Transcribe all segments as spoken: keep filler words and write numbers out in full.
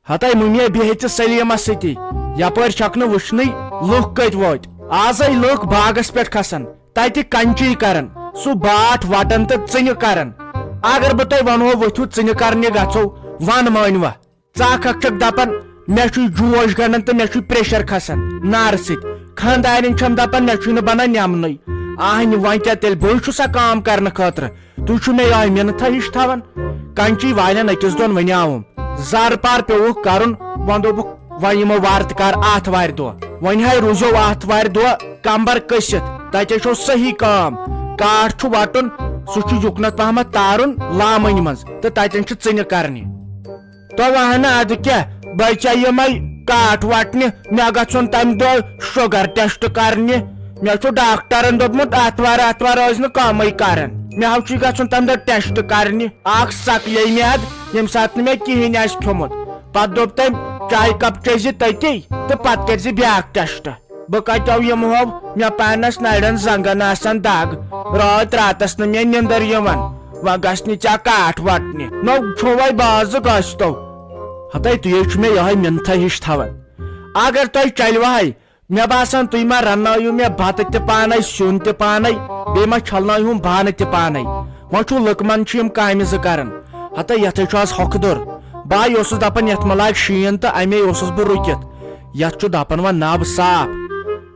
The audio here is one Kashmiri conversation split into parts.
ہتے مُمیا بیٚہہِ ژٕ سلیمس سۭتی، یپٲرۍ چھکھ نہٕ وٕچھنٕے لُکھ کتہِ وٲتۍ۔ آزے لُکھ باغس پٮ۪ٹھ کھسان، تتہِ کنچی کران، سُہ باٹھ وٹان تہٕ ژِنہِ کران۔ اگر بہٕ تۄہہِ ونہو ؤتھِو ژِنہِ کرنہِ گژھو، ون مٲنوا؟ ژٕ اکھ اکھ چھکھ دپان مےٚ چھُے جوش گنڈان تہٕ مےٚ چھُے پریشر کھسان نارٕ سۭتۍ۔ خاندارٮ۪ن چھم دپان مےٚ چھُے نہٕ بنان نٮ۪منٕے۔ آہنہِ وۄنۍ کیٛاہ تیٚلہِ، بٕے چھُسا کٲم کرنہٕ خٲطرٕ؟ تُہۍ چھِو مےٚ یِہوٚے مِنتھا ہِش تھاوان؟ کنچی والٮ۪ن أکِس دۄن وَنیٛاوُم۔ زر پار پیوٚوُکھ کرُن، وۄنۍ دوٚپُکھ، وۄنۍ یِمو وارٕ تہِ کار آتھوارِ دۄہ۔ وۄنۍ ہاے روٗزیو آتھوارِ دۄہ کمبر کٔسِتھ، تَتہِ چھو صحیح کٲم۔ کاٹھ چھُ وَٹُن، سُہ چھُ یُکنتھ پہمتھ تارُن لامَنہِ منٛز تہٕ تَتٮ۪ن چھِ ژِنہِ کرنہِ۔ تو وہنہٕ ادٕ کیٛاہ، بہٕ ژےٚ یِمے کاٹھ وٹنہِ، مےٚ گژھُن تمہِ دۄہ شُگر ٹیسٹ کرنہِ۔ مےٚ چھُ ڈاکٹرن دوٚپمُت، آتھوار آتھوار ٲسۍ نہٕ کٲمٕے کران۔ مےٚ حظ چھُ گژھُن تمہِ دۄہ ٹیسٹ کرنہِ۔ اکھ سکلے میاد، ییٚمہِ ساتہٕ نہٕ مےٚ کِہینۍ آسہِ کھیوٚمُت۔ پتہٕ دوٚپ تٔمۍ، چایہِ کپ چیٚزِ تٔتی تہٕ پتہٕ کٔرزِ بیاکھ ٹیسٹ۔ بہٕ کتہِ یِمہو؟ مےٚ پانس نرٮ۪ن زنگن آسان دگ، رٲتۍ راتس نہٕ مےٚ نِندٕر یِوان۔ وۄنۍ گژھِ نہٕ ژےٚ کاٹھ وٹنہِ، نو چھوے بازٕ گژھتو۔ ہتے تُہۍ چھِو مےٚ یِہوٚے مِنتھا ہِش تھاوان۔ اگر تۄہہِ چلوٕ ہے، مےٚ باسان تُہۍ ما رننٲیِو مےٚ بتہٕ تہِ پانے، سیُن تہِ پانے، بیٚیہِ ما چھلنٲیہُم بانہٕ تہِ پانے۔ وۄنۍ چھُو لُکہٕ منٛد چھِ یِم کامہِ زٕ کران۔ ہتے یتھے چھُ آز ہۄکھٕ دوٚر۔ بہٕ اوسُس دپان یتھ ما لاگہِ شیٖن تہٕ امے اوسُس بہٕ رُکِتھ۔ یتھ چھُ دپان وۄنۍ نب صاف۔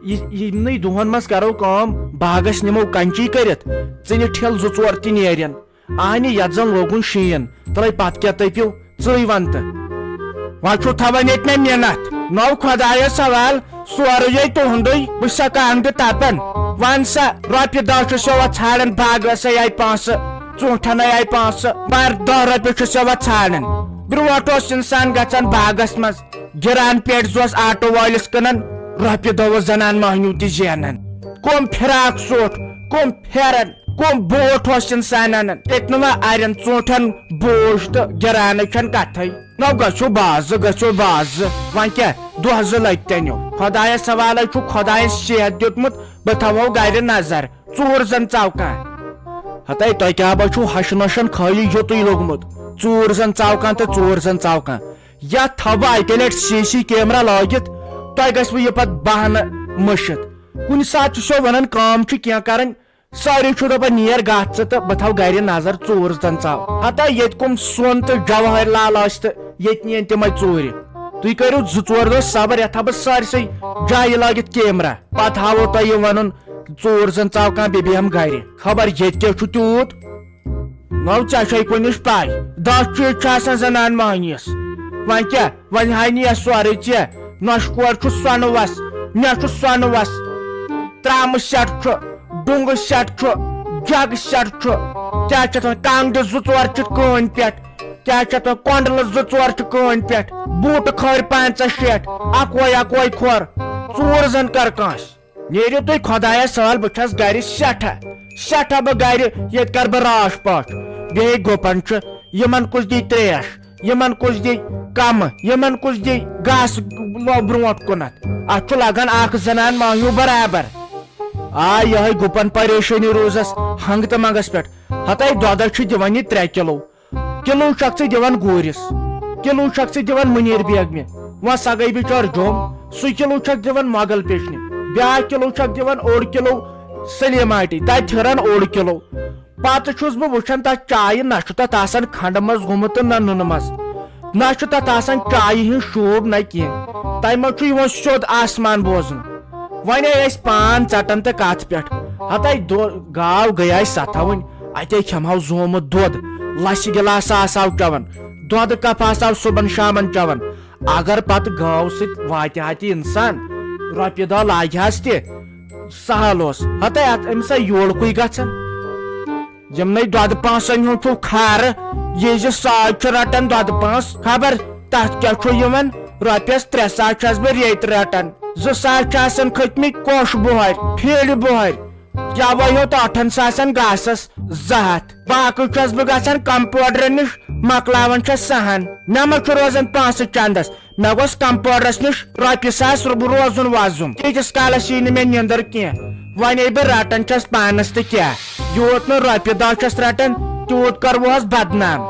یہِ، یِمنٕے دۄہن منٛز کرو کٲم، باغس نِمو کنچی کٔرِتھ، ژِنہِ ٹھیلہٕ زٕ ژور تہِ نیرن۔ اہنہِ یتھ زن لوگُن شیٖن، تلے پتہٕ کیٛاہ تٔپِو، ژٕے ون تہٕ۔ وۄنۍ چھُو تھاوان ییٚتہِ مےٚ مِنتھ، نو خۄدایس حوال، سورُے یے تُہُنٛدُے، بہٕ چھُسا کانٛگڑِ تپان؟ ون سا، رۄپیہِ دہ چھُس یوت ژھانڈان، باغسے آیہِ پونٛسہٕ، ژوٗنٛٹھن آیہِ پونٛسہٕ، مگر دہ رۄپیہِ چھُس یوت ژھانڈان۔ برونٛٹھ اوس انسان گژھان باغس منٛز، گِران پیٹہِ زٕ اوس آٹو وٲلِس کٕنان، رۄپیہِ دہ اوس زنان مۄہنیو تہِ زینان۔ کم فراک سوٗٹ، کم پھٮ۪رن، کم بوٗٹھ اوس انسان انان۔ تتہِ نہٕ وۄنۍ ارٮ۪ن ژوٗنٛٹھٮ۪ن بوٗٹھ تہٕ گِرانٕچ چھنہٕ کتھے۔ نو گژھو بازٕ، گژھو بازٕ۔ وۄنۍ کیٛاہ، دۄہ زٕ لٔگۍ تنیو۔ خۄدایس حوالے چھُ، خۄدایس صحت دیُتمُت، بہٕ تھاوو گرِ نظر۔ ژوٗر زن ژاو کانٛہہ۔ ہتے تۄہہِ کیٛاہ با چھُو ہشہِ نۄشن خٲلی یُتُے لوٚگمُت؟ ژوٗر زن ژاو کانٛہہ تہٕ ژوٗر زن ژاو کانٛہہ۔ یتھ تھاوٕ بہٕ اکہِ لٹہِ سی سی کیمرہ لٲگِتھ، تۄہہِ گژھِوٕ یہِ پتہٕ بہانہٕ مٔشِتھ۔ کُنہِ ساتہٕ چھُ سو ونان کٲم چھِ کینٛہہ کرٕنۍ، سٲری چھِو دپان نیر گژھ ژٕ تہٕ بہٕ تھاوٕ گرِ نظر، ژوٗر زن ژاو۔ ہتا ییٚتہِ کُم سۄن تہٕ جوہر لال ٲسۍ تہٕ ییٚتہِ نِین تِمے ژوٗرِ۔ تُہۍ کٔرِو زٕ ژور دۄہ صبر، یتھ تھاوٕ بہٕ سٲرسٕے جایہِ لٲگِتھ کیمرہ، پتہٕ ہاوو تۄہہِ یہِ ونُن، ژوٗر زن ژاو کانٛہہ، بیٚیہِ بیٚہم گرِ۔ خبر ییٚتہِ کیٛاہ چھُ تیوٗت؟ نو ژےٚ چھے کُنِچ پاے، دہ چیٖز چھِ آسان زنان مۄہنِیَس۔ وۄنۍ کیٛاہ؟ وۄنۍ ہاے نہٕ یَس سورُے ژےٚ۔ نۄشہِ کورِ چھُ سۄنہٕ وَس، مےٚ چھُ سۄنہٕ وَس۔ ترٛامہٕ سٮ۪ٹ چھُ، ڈُنٛگہٕ سٮ۪ٹ چھُ، جگہٕ سٮ۪ٹ چھُ۔ کیٛاہ چھِ اَتھ وَنان؟ کانٛگرِ زٕ ژور چھِ کٲنۍ پٮ۪ٹھ۔ کیٛاہ چھِ اَتھ وَنان؟ کۄنٛڈلہٕ زٕ ژور چھِ کٲنۍ پٮ۪ٹھ۔ بوٗٹہٕ کھٲرۍ پنٛژاہ شیٹھ۔ اَکوے اَکوے کھۄر۔ ژوٗر زَن کَر کٲنٛسہِ۔ نیرِو تُہۍ خۄدایس حوال، بہٕ چھَس گرِ سٮ۪ٹھاہ، سٮ۪ٹھاہ بہٕ گرِ، ییٚتہِ کَرٕ بہٕ راش پاش۔ بیٚیہِ گُپن چھُ، یِمن کُس دی تریش، یِمن کُس دی کمہٕ، یِمن کُس دی گاسہٕ لو برونٛٹھ کُنتھ۔ اَتھ چھُ لگان اکھ زنان ماہیوٗ برابر۔ آ، یِہوٚے گُپن پریشٲنی روٗزس ہنٛگہٕ تہٕ منٛگس پٮ۪ٹھ۔ ہتَے دۄدس چھِ دِوان یہِ ترٛےٚ کِلوٗ۔ کِلوٗ چھکھ ژٕ دِوان گوٗرِس، کِلوٗ چھکھ ژٕ دِوان مُنیٖر بیگمہِ، وۄنۍ سۄ گٔے بِچٲر جوٚم۔ سُہ کِلوٗ چھکھ دِوان مۄغل پیچنہِ، بیٛاکھ کِلوٗ چھکھ دِوان اوٚڑ کِلوٗ سلیماٹی، تتہِ ہُران اوٚڑ کِلوٗ۔ پتہٕ چھُس بہٕ وٕچھان تتھ چایہِ، نہ چھُ تتھ آسان کھنڈٕ منٛز گوٚمُت تہٕ نہ نُنہٕ منٛز، نہ چھُ تتھ آسان چایہِ ہُنٛد شوٗب نہ کینٛہہ۔ تمہِ منٛز چھُ یِوان سیوٚد آسمان بوزنہٕ۔ وۄنۍ ٲسۍ أسۍ پان ژٹان تہٕ کتھ پٮ۪ٹھ۔ ہتَے دۄ-، گاو گٔیے ستھاوٕنۍ، اتے کھٮ۪مہٕ ہاو زومُت دۄد، لسہِ گِلاسہٕ آسہٕ ہاو چٮ۪وان، دۄدٕ کپ آسہٕ ہاو صُبحن شامن چٮ۪وان۔ اگر پتہٕ گٲو سۭتۍ واتہِ ہا تہِ انسان، رۄپیہِ دہ لاگہِ ہس تہِ، سہل اوس۔ ہتَے اتھ أمِس ہا یولکُے گژھان۔ یِمنٕے دۄدٕ پانٛژن ہُنٛد چھُو کھارٕ، یہِ زِ ساز چھُ رٹان دۄدٕ پانٛژھ، خبر تتھ کیٛاہ چھُ یِوان؟ رۄپیس ترٛےٚ ساس چھَس بہٕ ریٚتۍ رٹان، زٕ ساس چھِ آسان کھٔتمٕتۍ کوٚش بۄہرۍ، پھیٖرِ بۄہرۍ۔ کیٛاہ وۄنۍ ہیوٚت ٲٹھن ساسن گاسس زٕ ہتھ؟ باقٕے چھَس بہٕ گژھان کمپاوڈرن نِش، مۄکلاوان چھَس سہن۔ مےٚ ما چھُ روزان پونٛسہٕ چندس؟ مےٚ گوٚژھ کمپاوڈرس نِش رۄپیہِ ساس رو-، روزُن وۄزُن۔ تیٖتِس کالس یی نہٕ مےٚ نِندٕر کینٛہہ۔ وۄنۍ ییٚلہِ بہٕ رٹان چھَس پانس تہٕ کیٛاہ، یوٗت نہٕ رۄپیہِ دہ چھَس رٹان، تیوٗت کرٕ بہٕ ہس بدنام۔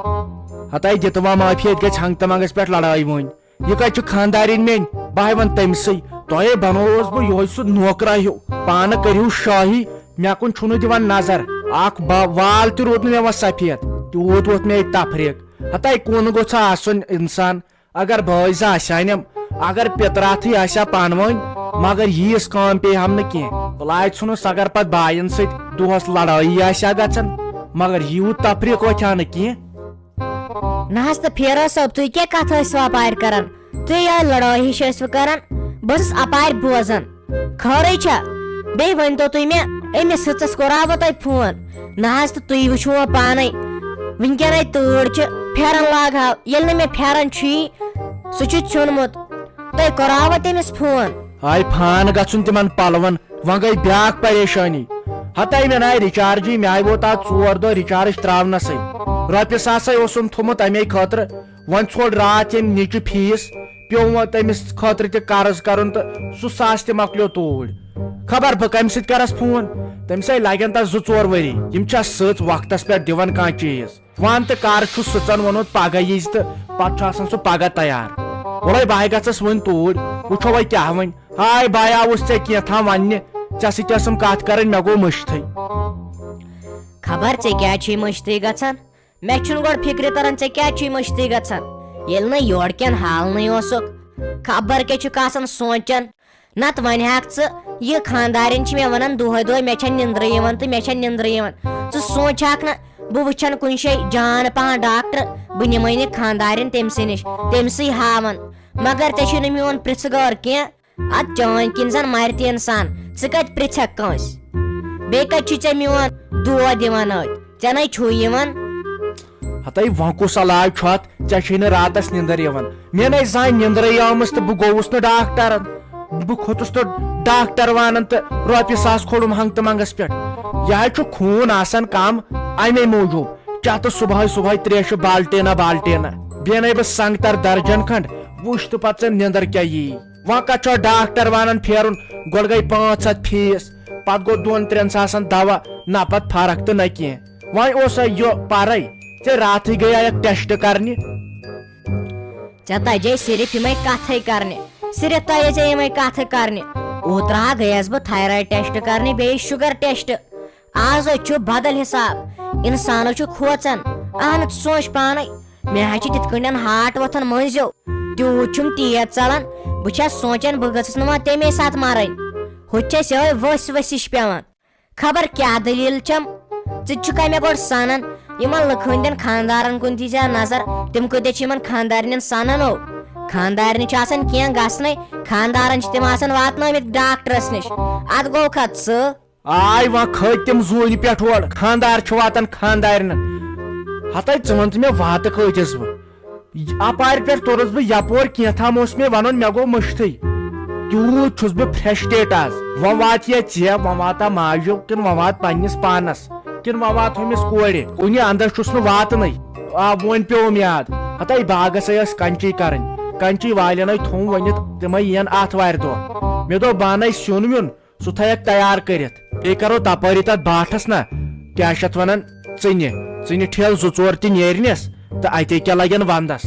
ہتَے دِتہٕ وۄنۍ معٲفی، ییٚتہِ گژھِ ہنٛگتہٕ منٛگس پٮ۪ٹھ لڑٲے وۄنۍ۔ یہِ کتہِ چھِ خانٛدارِنۍ میٲنۍ؟ بہٕ ہاے ونہٕ تٔمۍ سٕے۔ تۄہے بنووس بہٕ یِہوے سُہ نوکرا ہیوٗ۔ پانہٕ کٔرِو شٲہی، مےٚ کُن چھُو نہٕ دِوان نظر۔ اکھ با-، وال تہِ روٗد نہٕ مےٚ وۄنۍ سفید۔ تیوٗت ووت مےٚ ییٚتہِ تفریٖق۔ ہتاے کُن گوٚژھ آسُن انسان۔ اگر بٲے زٕ آسہِ ہانٮ۪م، اگر پِتراتھٕے آسہِ ہا پانہٕ ؤنۍ، مگر ییٖژ کٲم پیٚیہِ ہم نہٕ کینٛہہ۔ بلاے ژھُنُس اگر پتہٕ باین سۭتۍ دۄہس لڑٲیی آسہِ ہا گژھان، مگر یوٗت تفریٖق وۄتھِ ہا نہٕ کینٛہہ۔ نہ حظ تہٕ فیروز صٲب، تُہۍ کیٛاہ کتھ ٲسِو اپارِ کران؟ تُہۍ یِہوٚے لڑٲے ہِش ٲسِوٕ کران، بہٕ ٲسٕس اپارِ بوزان۔ خٲرٕے چھا؟ بیٚیہِ ؤنۍتو تُہۍ مےٚ، أمِس ہٕژس کوٚراوٕ تۄہہِ فون؟ نہ حظ، تہٕ تُہۍ وٕچھِو وۄنۍ پانے، وٕنکیٚنے تۭر چھِ، پھٮ۪رن لاگہٕ ہاو، ییٚلہِ نہٕ مےٚ پھٮ۪رن چھُیی، سُہ چھُ ژھیوٚنمُت۔ تۄہہِ کوٚراوٕ تٔمِس فون؟ ہاے، فان گژھُن تِمن پلون، وۄنۍ گٔے بیٛاکھ پریشٲنی۔ ہتاے مےٚ ناے ریچارجٕے، مےٚ آے ووت آز ژور دۄہ ریچارج تراونسٕے۔ رۄپیہِ ساسے اوسُم تھوٚمُت امے خٲطرٕ، وۄنۍ ژھوٚل راتھ ییٚمۍ نیٚچہِ فیس، پیوٚو وۄنۍ تٔمِس خٲطرٕ تہِ قرض کرُن تہٕ سُہ ساس تہِ مۄکلیو توٗرۍ۔ خبر بہٕ کمہِ سۭتۍ کرس فون، تٔمِس ہے لگن تتھ زٕ ژور ؤری۔ یِم چھا سٕژ وقتس پٮ۪ٹھ دِوان کانٛہہ چیٖز؟ وَن تہٕ کر چھُ سٕژن ووٚنمُت پگاہ یِزِ تہٕ پتہٕ چھُ آسان سُہ پگاہ تیار۔ وَلَے بہٕ ہاے گژھس وۄنۍ توٗرۍ، وٕچھو وۄنۍ کیٛاہ وَنہِ۔ ہاے بہٕ ہاے آوُس ژےٚ کینٛہہ تام وَننہِ، ژےٚ سۭتۍ ٲسٕم کتھ کرٕنۍ، مےٚ گوٚو مٔشتھٕے۔ خبر ژےٚ کیٛازِ چھُے مٔشتھٕے گژھان؟ مےٚ چھُنہٕ گۄڈٕ فِکرِ تران ژےٚ کیٛازِ چھُے مٔشتھٕے گژھان، ییٚلہِ نہٕ یورٕ کٮ۪ن حالنٕے اوسُکھ۔ خبر کیٛاہ چھُکھ آسان سونٛچان۔ نتہٕ ونہِ ہاکھ ژٕ، یہِ خانٛدارِنۍ چھِ مےٚ ونان دۄہے دۄہے، مےٚ چھےٚ نِندرٕے یِوان تہٕ مےٚ چھےٚ نِندرٕے یِوان۔ ژٕ سونٛچ ہاکھ نہ، بہٕ وٕچھن کُنہِ جایہِ جان پہن ڈاکٹر، بہٕ نِمے نہٕ خانٛدارِنۍ تٔمۍ سٕے نِش، تٔمۍ سٕے ہاون۔ مگر ژےٚ چھُے نہٕ میون پرژھٕ گٲر کینٛہہ۔ اتھ چٲنۍ کِنۍ زن مرِ تہِ انسان، ژٕ کتہِ پرژھکھ کٲنٛسہِ؟ بیٚیہِ کتہِ چھُے ژےٚ میون دود یِوان أتھۍ؟ ژےٚ نے چھُے یِوان۔ ہتاے وۄنۍ کُس علاج چھُ اتھ؟ ژےٚ چھے نہٕ راتس نِندٕر یِوان۔ مےٚ نے زانٛہہ نِندرٕے آمٕژ تہٕ بہٕ گوٚوُس نہٕ ڈاکٹرن۔ بہٕ کھوٚتُس نہٕ ڈاکٹر وانن تہٕ رۄپیہِ ساس کھولُم ہنٛگتہٕ منٛگس پٮ۪ٹھ۔ یہِ حظ چھُ خوٗن آسان کم، امے موٗجوٗب۔ چتہٕ صبحٲے صبحٲے تریشہِ بالٹیٖنہ بالٹیٖنہ۔ بیٚیہِ نے بہٕ سنٛگتر درجن کھنٛڈ، وٕچھ تہٕ پتہٕ ژےٚ نِندٕر کیٛاہ یی۔ وۄنۍ کتھ چھُ ڈاکٹر ونان پھیرُن، گۄڈٕ گٔے پانٛژھ ہتھ فیس، پتہٕ گوٚو دۄن ترٛٮ۪ن ساسن دوا، نہ پتہٕ فرق تہٕ نہ کینٛہہ۔ وۄنۍ اوسا یہِ پرے، ژےٚ راتھٕے گٔیایکھ ٹیسٹ کرنہِ۔ ژےٚ تجے صرف یِمے کتھے کرنہِ، صرف تجے ژےٚ یِمے کتھٕ کرنہِ۔ اوترٕ ہا گٔیس بہٕ تھایرایڈ ٹیسٹ کرنہِ، بیٚیہِ شُگر ٹیسٹ۔ آز حظ چھُ بدل حساب، انسانو چھُ کھوژان۔ اہن ژٕ سونٛچ پانے، مےٚ حظ چھِ تِتھ کٔنۍ ہارٹ وۄتھان مٔنٛزیو، تیوٗت چھُم تیز ژلان، بہٕ چھَس سونٛچان بہٕ گٔژھٕس نہٕ وۄنۍ تَمے ساتہٕ مَرٕنۍ۔ ہُتہِ چھَس یِہوٚے ؤسۍ ؤسِش پٮ۪وان۔ خبر کیٛاہ دٔلیٖل چھَم؟ ژٕ تہِ چھُکھا مےٚ گۄڈٕ سَنان؟ یِمَن لُکہٕ ہٕنٛدٮ۪ن خانٛدارَن کُن دیٖزِ ہا نظر، تِم کۭتیٛاہ چھِ یِمَن خانٛدارِنٮ۪ن سَنان ہو؟ خانٛدارنہِ چھُ آسان کینٛہہ گژھنَے، خانٛدارَن چھِ تِم آسان واتنٲومٕتۍ ڈاکٹرَس نِش۔ اَدٕ گوٚو کھا ژٕ؟ آے وۄنۍ کھٔتۍ تِم زوٗنہِ پٮ۪ٹھ اورٕ، خانٛدار چھُ واتان خانٛدارنٮ۪ن۔ ہتاے ژٕ وَن تہٕ مےٚ واتہٕ کۭتِس بہٕ؟ اپارِ پٮ۪ٹھ توٚرُس بہٕ یپور، کینٛہہ تام اوس مےٚ وَنُن، مےٚ گوٚو مٔشتھٕے۔ تیوٗت چھُس بہٕ فرسٹریٹ آز۔ وۄنۍ واتہِ یا ژےٚ، وۄنۍ واتا ماجہِ کِنہٕ وۄنۍ واتہٕ پننِس پانس، کِنہٕ وۄنۍ واتہٕ ہُمِس کورِ؟ کُنہِ اندس چھُس نہٕ واتنٕے۔ آ، وۄنۍ پیوٚم یاد۔ ہتاے باغس ہے ٲس کنچی کرٕنۍ۔ کنچی والٮ۪ن ہے تھوٚو ؤنِتھ، تِمے یِن آتھوارِ دۄہ۔ مےٚ دوٚپ بہٕ انَے سیُن ویُن۔ سُہ تھایکھ تیار کٔرِتھ۔ بیٚیہِ کرو تپٲری تتھ باٹھس نا، کیٛاہ چھِ اتھ ونان، ژٕنہِ، ژٕنہِ ٹھیلہٕ زٕ ژور تہِ نیرنس تہٕ اتے کیٛاہ لگن ونٛدس۔